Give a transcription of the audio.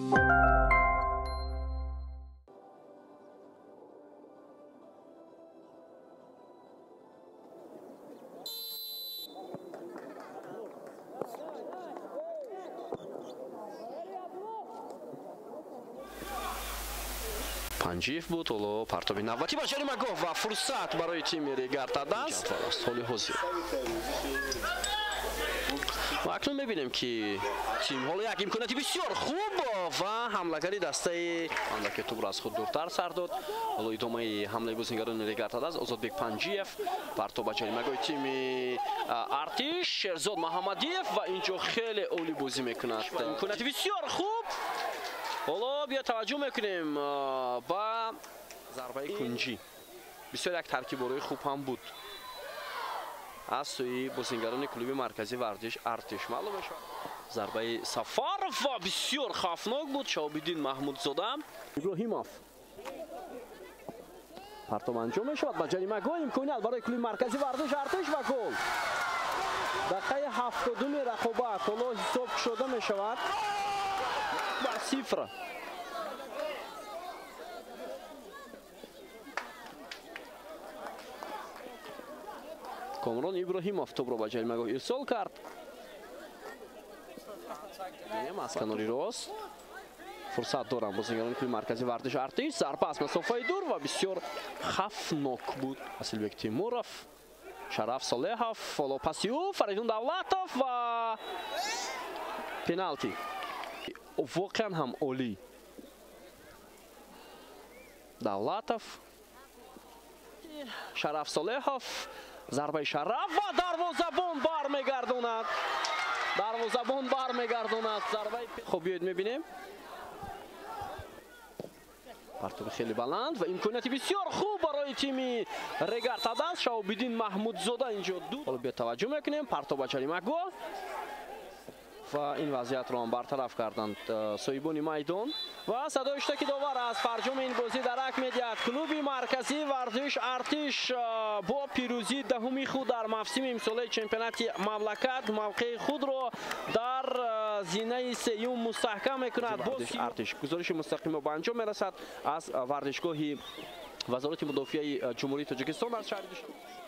Панҷиев буд, ҳоло партоби навбатӣ ба ҷаримагоҳ ва фурсат барои тими Регар-ТадАЗ ҳоли ҳозир. Ва акнун мебинем, ки тим ҳоло як имконияти бисёр хуб ва ҳамлагари дастаи андаке тӯбро аз худ дуртар сар дод. Ҳоло идомаи ҳамлаи бозингарони Регар-ТадАЗ. Озодбек Панҷиев партоб ба ҷаримагоҳи тими Артиш, Шерзод Маҳаммадиев ва инҷо хеле олӣ бозӣ мекунад. Имконияти бисёр хуб. Ҳоло бия таваҷҷӯҳ мекунем ба зарбаи кунҷӣ. Бисёр як таркиборои хуб ҳам буд аз сӯи бозингарони клуби марказии варзиш Артиш. Маълум мешавад, зарбаи Сафаров ва бисёр хавфнок буд. Шаҳобиддин Маҳмудзода. Иброҳимов партоб анҷом мешавад ба ҷаримагоҳ. Имконият барои клуби марказии варзиш Артиш ва гол. Дақиқаи 72-ми рақобат ҳоло ҳисоб кушода мешавад ба 0. Комрон Иброҳимов тӯбро ба ҷаримагоҳ ирсол кард. Аз канори рост фурсат дорам бозингарони клуби марказии варзиш Артиш. Зарба аз масофаи дур ва бисёр хавфнок буд. Асилбек Тимуров, Шараф Солеҳов, ҳоло паси ӯ Фаридун Давлатов ва пеналти. Воқеан ҳам олӣ. Давлатов, Шараф Солеҳов, зарбаи Шараф ва дарвозабон бармегардонад. Дарвозабон бармегардонад зарбаи. Хуб, биёед мебинем. Партоби хеле баланд ва имконияти бисёр хуб барои тими Регар-ТадАЗ. Шаҳобиддин Маҳмудзода инҷо ду. Ҳоло биё таваҷҷӯҳ мекунем. Партоб ба ҷаримагоҳ ва ин вазъиятро ҳам бартараф карданд соҳибони майдон. Ва садои штаки довар аз фарҷоми ин бозӣ дарак медиҳад. Клуби марказии варзиш Артиш бо пирӯзии даҳуми худ дар мавсими имсолаи чемпионати мамлакат мавқеи худро дар зинаи сеюм мустаҳкам мекунад. Артиш гузориши мустақимо ба анҷом мерасад аз варзишгоҳи Вазорати мудофиаи Ҷумҳурии Тоҷикистон аз шаҳри Душанбе.